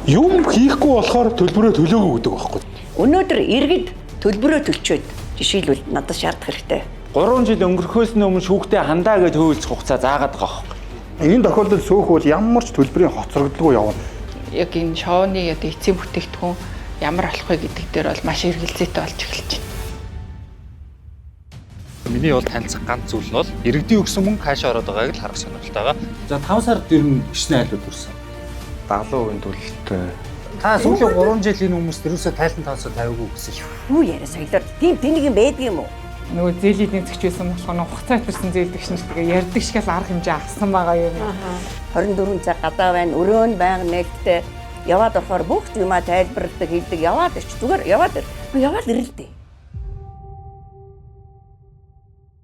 Юм хийхгүй болохоор төлбөрөө төлөөгүй гэдэг байхгүй. Өнөөдөр иргэд төлбөрөө төлчөөд жишээлбэл надад шаардах хэрэгтэй. 3 жил өнгөрөхөөс өмнө шүүхтэй хандаа гэж хөөлцөх хугацаа заагаад байгаа байхгүй. Энэ тохиолдолд сөөх бол ямар ч төлбөрийн хоцрогдолгүй явна. Яг энэ шоуны одоо эцсийн бүтээгдэхүүн ямар болох вэ гэдэг дээр бол маш эргэлзээтэй болж эхэлж байна. Миний бол танилцах ганц зүйл нь бол иргэдийн өгсөн мөнгө хаашаа ороод байгааг л харах сонирхолтой байгаа. За 5 сард ер нь гişний айлууд төрсөн. 70% төлөлттэй. Та сүүлийн 3 жил энэ хүмүүст ерөөсөө тайлан тооцоо тавиагүй гэсэн шүү. Юу яриа соёлоор тийм тэнийг юм байдаг юм уу? Нөгөө зээлийн зэгч байсан болохоор хугацаа өтөрсөн зээлдэг шин тэгээ ярьдаг шиг л арга хэмжээ авсан байгаа юм. 24 цаг гадаа байна, өрөө нь байнга нээлттэй. Яваад орохоор бүх юмаа тайлбарладаг, хийдэг, яваад ирч зүгээр яваад ир. Би яваад ирэл дээ.